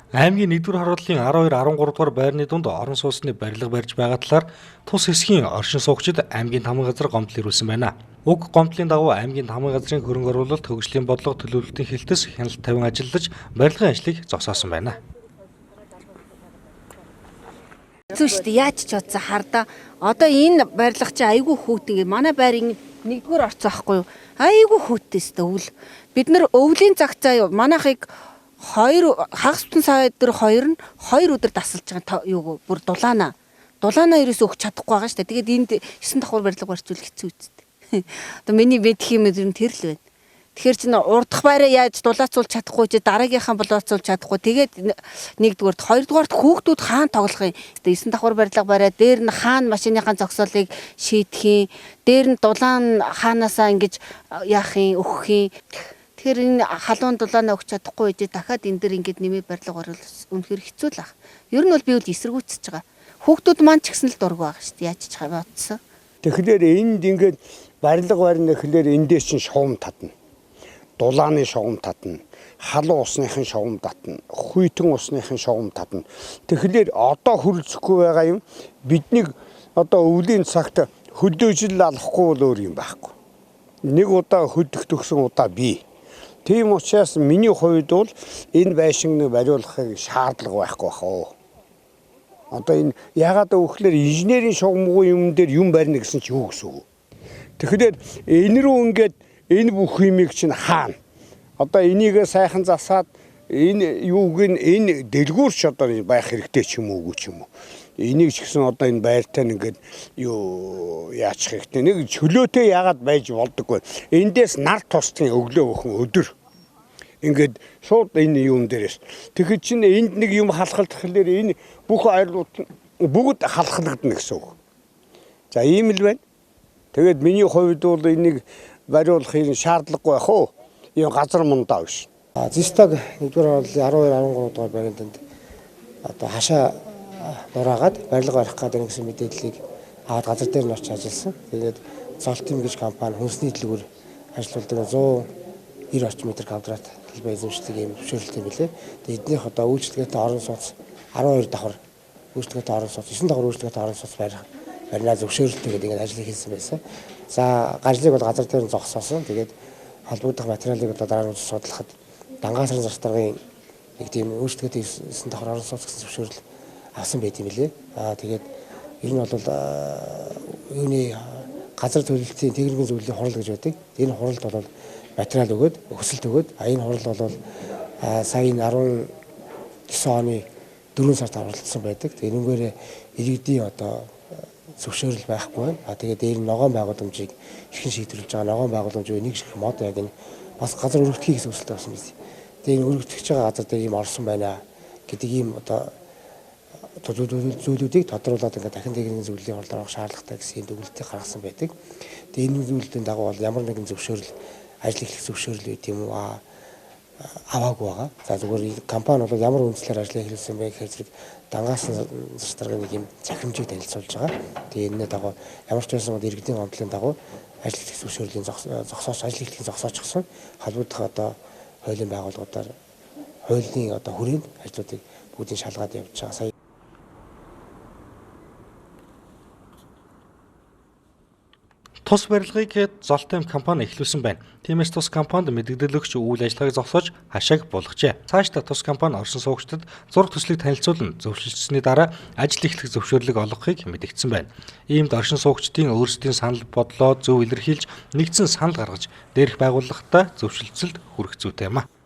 Аймгийн 1-р хорооллын 12 13 дугаар байрны дунд орон сууцны барилга барьж байгаа талаар тус хэсгийн оршин суугчид аймгийн тамгын газар гомдол ирүүлсэн байна. Уг гомдлын дагуу аймгийн тамгын газрын хөрөнгө оруулалт хөгжлийн бодлого төлөвлөлтийн хэлтэс хяналт тавин ажиллаж барилгын ажлыг зогсоосон байна. Хэцүү шүү дээ. Яаж ч утсан хардаа. Одоо энэ барилга чи айгүй хүүтэн. Манай байр нэгдүгээр орцсон байхгүй юу? Айгүй хүүтэн өстө өвөл. Бид нар өвлийн цаг заа манайхыг хоёр хагас бүтэн сая өдөр хоёр нь хоёр өдөр дасалж байгаа юу бүр дулаана. Дулаана ерөөсөө өгч чадахгүй байгаа шүү дээ. Тэгээд энд 9 давхар барилга барьчвал хэцүү үсттэй. Одоо миний мэдх юм ер нь тэр л байна. Тэгэхээр чинь урдах байраа яаж дулаацуулж чадахгүй чи дараагийнхаа булаацуулж чадахгүй. Тэгээд нэгдүгээрт хоёрдугаарт хүүхдүүд хаан тоглох юм. 9 давхар барилга бариа дээр нь хаан машиныхаа зогсоолыг шийдэх юм. Дээр нь дулаан хаанаасаа ингэж яах юм өгөх юм. Тэгэхээр энэ халуун дулаанаа өгч чадахгүй гэж дахиад энэ дэр ингэж нэмээ барилга оруулах үнэхээр хэцүү л ах. Ер нь бол би бол эсэргүүцэж байгаа. Хүүхдүүд маань ч гэсэн л дург байгаа шүү дээ. Яаж ч бодсон. Тэгэхээр энд ингээд барилга барина гэхлээр эндээс чинь шугам татна. Дулааны шугам татна. Халуун усныхын шугам татна. Хүйтэн усныхын шугам татна. Тэгэхээр одоо хөрөлцөхгүй байгаа юм биднийг одоо өвлийн цагт хөдөөжл алахгүй бол өөр юм байхгүй. Нэг удаа хөдөх төгсөн удаа бий. Тийм учраас миний хувьд бол энэ байшинг бариулахыг шаардлага байхгүй бах уу. Одоо энэ ягаад гэвэл инженерийн шугамгүй юм дээр юм барина гэсэн чи юу гэсэн үг. Тэгэхээр энэ рүү ингээд энэ бүх юмыг чинь хаана. Одоо энийгээ сайхан засаад энэ юуг нь энэ дэлгүүрч одоо байх хэрэгтэй ч юм уугүй ч юм уу. Энийг ч гэсэн одоо энэ байртай ингээд юу яачих хэрэгтэй. Нэг чөлөөтэй яагаад байж болдоггүй. Эндээс нар тусдгийн өглөө өхөн өдөр. Ингээд шууд энэ юм дээрээс. Тэгэхэд чинь энд нэг юм халахлахлаар энэ бүх аярлууд бүгд халахлагдана гэсэн үг. За ийм л байна. Тэгээд миний хувьд бол энийг бариулахын шаардлагагүй байх уу? Ийм газар мундаа биш. Зистаг 1-р хорооллын 12 13 дугаар байрны донд одоо хашаа нураагаад барилга барих гэдэг гэсэн мэдээллийг аваад газар дээр нь очиж ажилласан. Тэгээд Золтим гэж компани хүнсний дэлгүүр ажиллаулдаг 190 орчим метр квадрат талбай эзэмшдэг ийм зөвшөөрөлтэй билээ. Тэгээд эднийх одоо үйлчлэгээтэй орон сууц 12 давхар үйлчлэгээтэй орон сууц 9 давхар үйлчлэгээтэй орон сууц барина зөвшөөрөлтэй гэдэг ингээд ажлыг хийсэн байсан. За гарилыг бол газар дээр нь зогсоосон. Тэгээд холбогдох материалыг одоо дараа нь судлахад Дангаасрын зар даргын нэг тийм үйлчлэгээтэй 9 давхар орон сууц гэсэн зөвшөөрөл авсан байт юм билээ. Аа тэгээд ер нь бол юуны газар төлөлтийн техникийн зөвлөлийн хурал гэж байдаг. Энэ хуралд бол материал өгөөд, өсөлт өгөөд, энэ хурал бол сая 19 оны 4 сард аврагдсан байдаг. Тэгээд энэнгээр иргэдийн одоо зөвшөөрөл байхгүй байна. А тэгээд дээр нь ногоон байгууламжийг хэрхэн шийдвэрлэж байгаа ногоон байгууламж нэг шиг мод яг энэ бас газар өргөдөхийг гэсэн өсөлт авсан биз. Тэгээд энэ өргөдөх байгаа газар дээр ийм орсон байна гэдэг ийм одоо зүйлүүдийг тодруулаад ингээд дахин техникийн зөвлөлийн хурлаар авах шаардлагатай гэсэн ийм дүгнэлтийг гаргасан байдаг. Тэгээд энэ зүйлүүдийн дагуу бол ямар нэгэн зөвшөөрөл ажил эхлэх зөвшөөрөл байт юм уу аваагүй байгаа. За зүгээр компани бол ямар үндслээр ажлыг эхлүүлсэн бэ гэхээр зэрэг Дангаасан зар даргын нэг юм захирамжийг танилцуулж байгаа. Тэгээ энэний дагуу ямар ч байсан бол иргэдийн гомдлын дагуу ажил эхлэх зөвшөөрлийн зогсооч ажил эхлэхийн зогсоочсон холбогдох одоо хуулийн байгууллагуудаар хуулийн одоо хүрээнд ажлуудыг бүгдийг шалгаад явж байгаа. Сая Тус барилгыг Золтем компани эхлүүлсэн байна. Тиймээс тус компанид мэдэгдэл өгч үйл ажиллагааг зогсоож хашааг булгажээ. Цаашдаа тус компани оршин суугчдад зураг төслийг танилцуулан зөвшөөрсөний дараа ажил эхлэх зөвшөөрлийг олгохыг мэдэгдсэн байна. Иймд оршин суугчдын өөрсдийн санал бодлоо зөв илэрхийлж нэгдсэн санал гаргаж дээрх байгууллагатай зөвшөлтсөлд хүрэх зүйтэй юм а.